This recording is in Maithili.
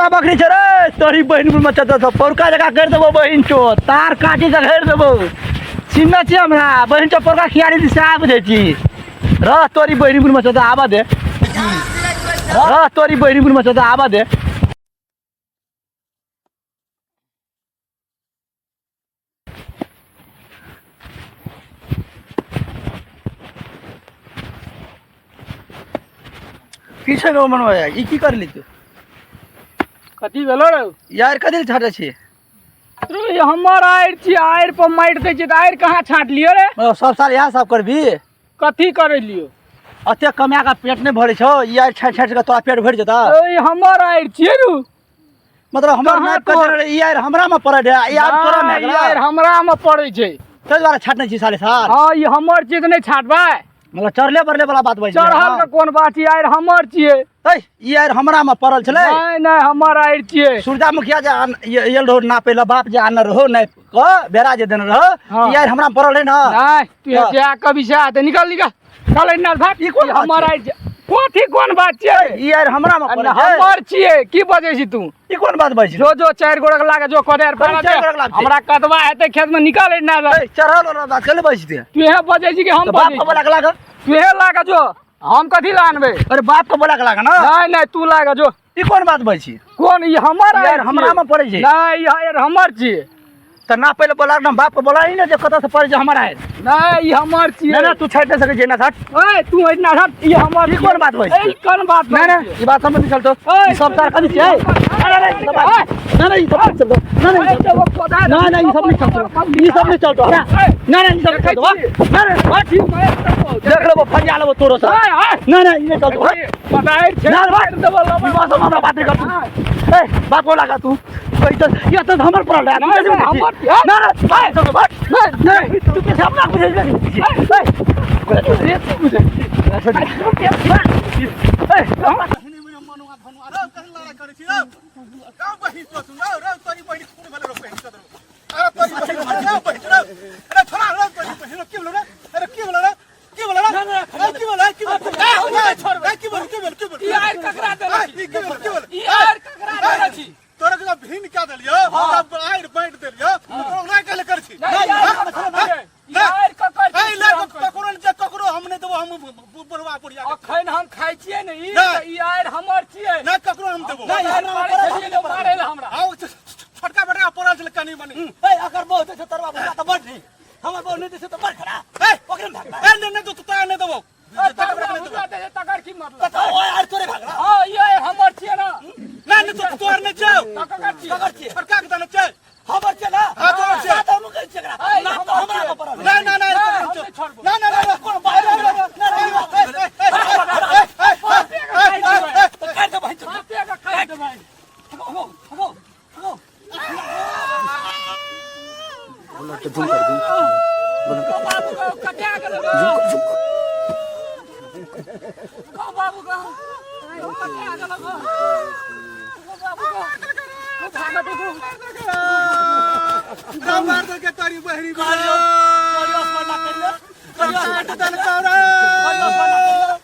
बकरी छै रे तोरी बहिन में मचा दो पौरका जगह कर देबो बहिन चो तार काटी के घेर देबो चिन्ह छी हमरा बहिन चो पौरका खियारी दिस आ बुझै छी रह तोरी बहिन में मचा आबा दे रह तोरी बहिन में मचा आबा दे। की छै गो मनोज, ई की करली तू? कथी भेलो रे? यार कथी लए छाटै छी? रे, ई हमर आरि छी, आरि पर मारि दै छी तऽ आरि कहाँ छाँटलियो रे? मतलब सब साल इएह सब करबी? कथी करै लियो? अते कमा के पेट नहि भरै छौ, ई आरि छाँटि छाँटि के तोरा पेट भरि जेतौ? ए, हमर आरि छियै रू। मतलब हमर कहाँ नाप तोहर? के ई आरि हमरा में पड़ै रहै, ई आब तोरा में नहि, ई आरि हमरा में पड़ै छै। ताहि दुआरे छाँटने छी साले साल। हँ, ई हमर छियै तऽ नहि छाँटबै? मतलब चढ़ले बढ़ले वाला बात बाजि चढ़ल के कोन बात छियै, आरि हमर छियै। ऐ, ई आरि हमरा में पड़ल छलै। नहि नहि, हमर आरि छियै। सुरजा मुखिया जे आयल रहो नापे लए, बाप जे आनने रहो नापि कऽ बेरा जे देने रहो, हँ। ई आरि हमरा में पड़ल रहै ने। नहि, तू हँ। जा कभी से आ तऽ निकल निकल चल एन्ना भाग। ई कोन बात हमर छै? आरि छियै। कथी कोन बात छियै? ई आरि हमरा में पड़ल छै। हमर छियै, की बजै छी तू? ई कोन बात बाजै छी? जो जो चारि गोड़क लागे जो कोदारि कथी पारा चारि दे। गोड़क लागतै? हमरा कतबा हेतै खेत में निकल एन्ना। ऐ, चढ़ल वाला बात कले बाजै छी तू इहे बजै छी कि हम तऽ? बाप बजै के छी? बोला के लागल। तू इहे लागे जो, हम कथी लए आनबै? अरे बाप के बोला के लागल ना। नहि नहि, तू लागे जो। ई कोन बात बाजै छी? कोन ई हमर ई आरि आरि हमरा छियै। में पड़ै छै। नहि, ई आरि हमर छियै। तऽ ना पहिले बोला ना, बाप के बोला ही ना जे कतऽ से पड़ै छै हमर आरि। नहि, ई हमर छियै। नहि नहि, तू छाटि नहि सकै छी ना, छाट। ओए, तू एहिना हट, ई हमर ई कोन बात बाजै छी? ई कोन बात नहि बाजै नहि, छियै? ई बात समझ नहीं चलतो। ओए, ई सब तार कथी छियै? नहि नहि, ई सब बात नहि नहि, ई सब नहीं चलतो। नहि नहि, ई सब नहि नहि, ई सब नहीं चलतो, ई सब नहीं चलतो हमरा। नहि नहि, ई सब नहीं चलतो। नहि नहि, ठीक, मैं देख लेबो, फरिया लेबो तोरो से। ओए, ओए, नहि नहि, ई नहीं चलतो। पतारि छै। नहि भाई, ई बात सब हमरा बात नहीं कर तू। ए, बाप को लगा तू कैसे ये तो हमर पड़ल रहे। नहीं, नहीं, हमर छियै। ना ना, भाई सब बात नहीं नहीं, तू कैसे अपना बुझे छी? ए, ई आरि ककरा देने छी? ई आरि ककरा देने छी? तोरा के भिन क्या देलियो, तब आइर बांट देलियो, तोरा नहि कहले कर छी। नहि, ई आरि ककर छियै? ई आरि ककर ए छियै? ले ककरो जे ककरो हम नहि देबो, हम बुढ़वा बुढ़िया के। अखन हम खाइ छियै ने ई नहि। तऽ ई आरि हमर छियै। नहि, ककरो हम देबो। नहि, मारै छलियै ने, मारै लए हमरा। आउ छोटका बेटा पड़ल छलै कनी मनी। ए, अगर बहुत छै तरवा भुआ तऽ बड़ नीक, हमर बहु नहि दै छै तऽ बड़ खराब। ए, ओकरे में भागला। ए, नहि नहि, तो तोरा नहि देबो। ए, तकरा हुनका दै छै, तकर की मतलब? तऽ ओ आर तोरे भागला। हँ, ई आरि हमर छियै ने। नहि नहि, तो तोर नहि छौ। तऽ ककर छियै? ककर छियै? छोटका के तऽ नहि छै। हमर छै ना। हाँ, तोहर छै। सात हम कहै छियै एकरा। ए, ना तऽ हमर हमरा छियै। में पड़ल। नहि नहि नहि, नहि, ककरो हम छौ। नहि छोड़बो। नहि नहि नहि, कोन बात? नहि नहि, ई बात तऽ काटि दे भाइ। बापे के खाइ देबै। हगो हगो हगो। बाबू गो, कटिया गेलो गो। गो बाबू गो, कटिया गेलो गो। गो बाबू गो, गो भागत गो। राम मार दे के तोरी बहरी करियो, करियो, पन्ना करियो। काट देलकौ रे। करियो, पन्ना करियो।